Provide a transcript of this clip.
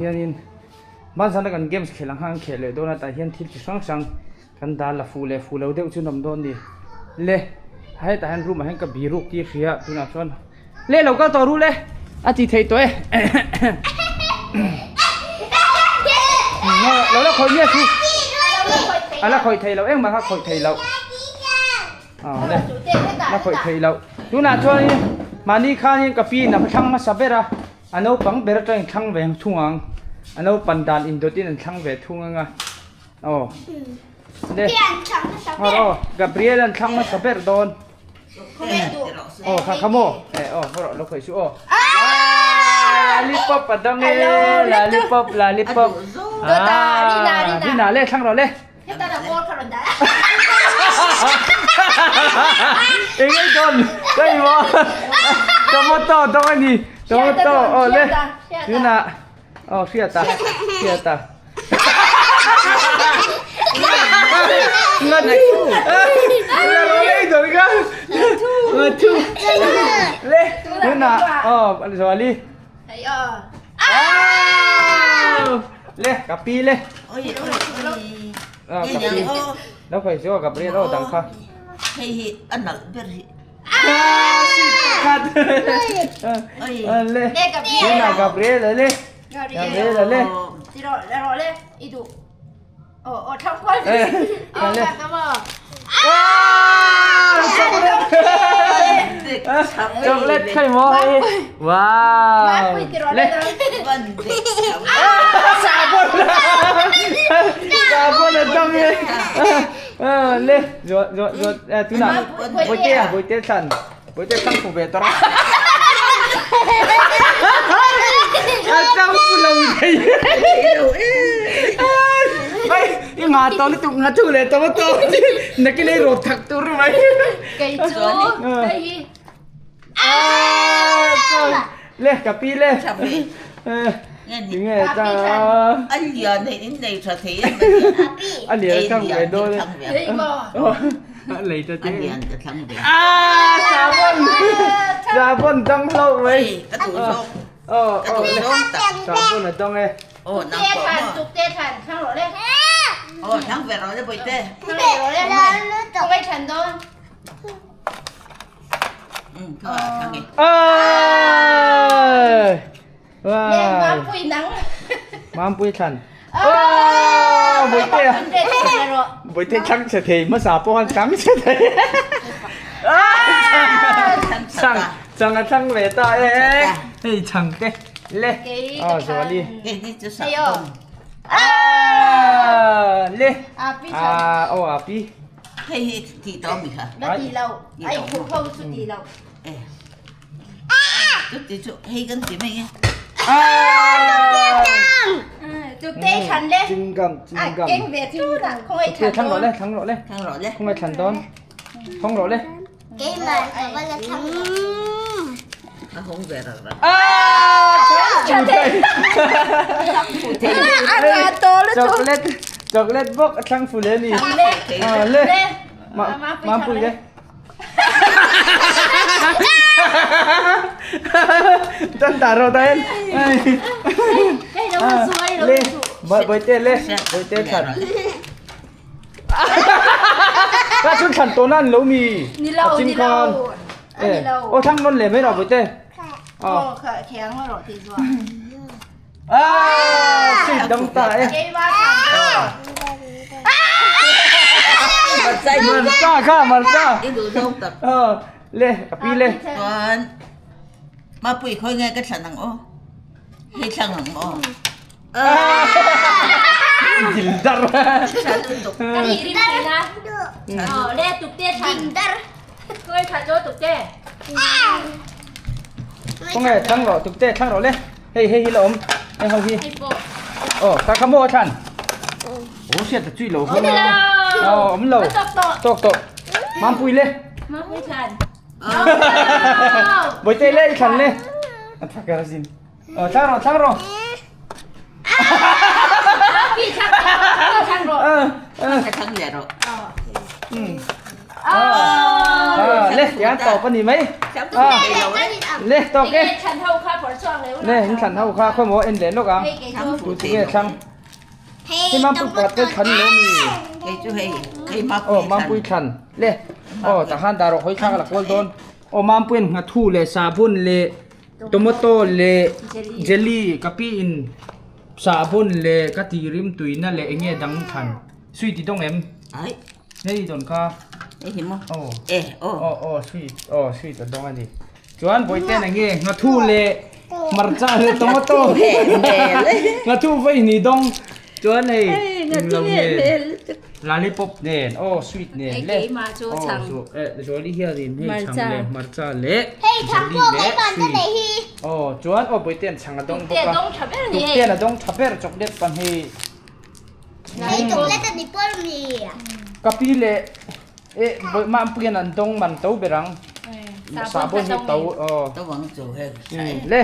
Hianin hmanzana kan games khelh ang khan an khel leh dawn a tah hian thil chi hrang hrang kan dal la fuh leh fuh lo deuh chu an awm dawn a ni le hetah hian room ah hian ka biruk tih a hria tunah chuan le lo kal tawh ru le a ti thei tawh e lo la khawih miah chu a la khawih thei lo engmah kha khawih thei lo aw le la khawih thei lo tunah chuanin mahni khanin ka pi in a thlang hmasa ber a. A naupang ber atangin thlang ve thung ang. A naupan dan indawtin an thlang ve thung ang a. Aw. Le. Aw, Gabriel an thlang hmasa ber dawn. Aw, kha kha maw? Eh, aw, haw rawh, lo khawih suh aw. Lollipop a dang e, lollipop, lollipop. Ah, Rina le, thlang rawh le. Eng ei dawn ka i maw tomato dawng a ni tomato aw le tunah aw hriata hriata la rawh lei dawn ka ngathu le tunah aw Zuali Le ka pi le. Ka pi. Lo khoi chu Gabriel aw dang kha. Hei hi a nalh ber hi. Khat. Le. Tuna Gabriel le. Gabriel le. Tiro le ro le i du. Aw aw thlang kual aw ka ka maw. Chocolate khai maw hei. Wow. Le. Sabon. Sabon a dang e. Le zo zo zo tuna. Boite boite thlan. Boite thlang fu ve tor. A thlang fu lo thei. Mai i nga to ni tuk nga thu le to to. Nakin ei ro thak tur mai. Kei chu hei hi. Le ka pi le. Nge ta. A lian hei in nei tha thei em. A lian thang ve dawn. Hei maw. A lei ta te. A lian ka thlang ve. Ah sabon. Sabon dang lo mai. Ka tu zawk. Ờ Ka tu zawk tak. Sabon a dang e. Aw nang pawh maw. Tuk te than thlang rawh le. Aw thlang ve rawh le bawihte. Thlang ve rawh le. Kawai than dawn. Wow. Mampui nang. Mampui thlan. Wow, bawihte. Bawihte thlang che thei hmasa pawh khan thlang che thei. Chang chang a thlang ve ta e. Hei chang te le. Aw Zuali. Ah le. Ah aw api. Hei hi tih tawh mi kha. Na ti lo. Ai khup ho chu ti lo. Eh. Chu ti chu hei kan ti mai nge. Chuk te than le. Chingam chingam. Keng ve chu na không ai than. Thang rawh le thang rawh le. Thang rawh le. Không ai than dawn. Thang rawh le. Keimah ka va la thang. A hong ve rak rak. Ah! Chocolate chocolate bawk a thlang fu le ni. Le. Mampui le. Tan ta ro ta en. Le. Boite le. Boite than. Ka chun thlan tawn an lo mi. Ni lo, ni lo. Ni lo. Ô thang non le mai rawh bawihte. Aw kha kheng ma rawh ti zuwa. Ah, sweet dang ta e. Marsa kha marsa. I duh zawk tak. Ờ, le, ka pi le. Chuan Mapui khawi nge ka thlan ang aw. Hei thlang ang maw. Dildar. Ka ri rim thei na. Aw le tuk te than. Dildar. Khawi than cho tuk te. Khaw nge thlang rawh tuk te thlang rawh le. Hei hei hi la awm. Hei ho hi. Aw ta kha maw thlan. Aw hriat ta chui lo ho. Aw awm lo. Tawk tawh. Mampui le. Mampui thlan. Bawihte le i thlan le. A thakar zin. Ờ, thlang rawh, thlang rawh. Thlang rawh. Ờ, ờ. Thlang leh rawh. Ừ. Ờ, le. Tian tawp a ni mai. Le tawk e. Le in thlan ho kha khaw maw en leh lawk ang. Tu chu nge thlang. Hei mampui pakhat te thlan lo mi. Kei chu hei hei mampui Oh mampui thlan. Le oh tah khan dah rawh hawi thlak a la kual dawn. Oh mampuiin nghathu leh sahbun leh tomato leh jelly ka pi in sahbun leh ka ti rim tuina leh eng nge dang thlan. Sweet i dawng em? Ai. Hei dawn kha. Hei hi maw? Aw. E aw. Aw aw sweet aw sweet a dawng a ni. Chuan Bawihten eng nge nghathu leh hmarcha leh tomato nghathu vawi ni dawng chuan hei englo nge lollipop nen aw sweet nen le aw Zuali hianin hei chhang leh hmarcha leh jelly leh sweet aw chuan aw Bawihten chhang a dawng bawk a tukten a dawng tha ber chocolate pahnih Ka pi leh eh Mampuian an dawng man to ber ang. Sahbawn hi to aw. Le.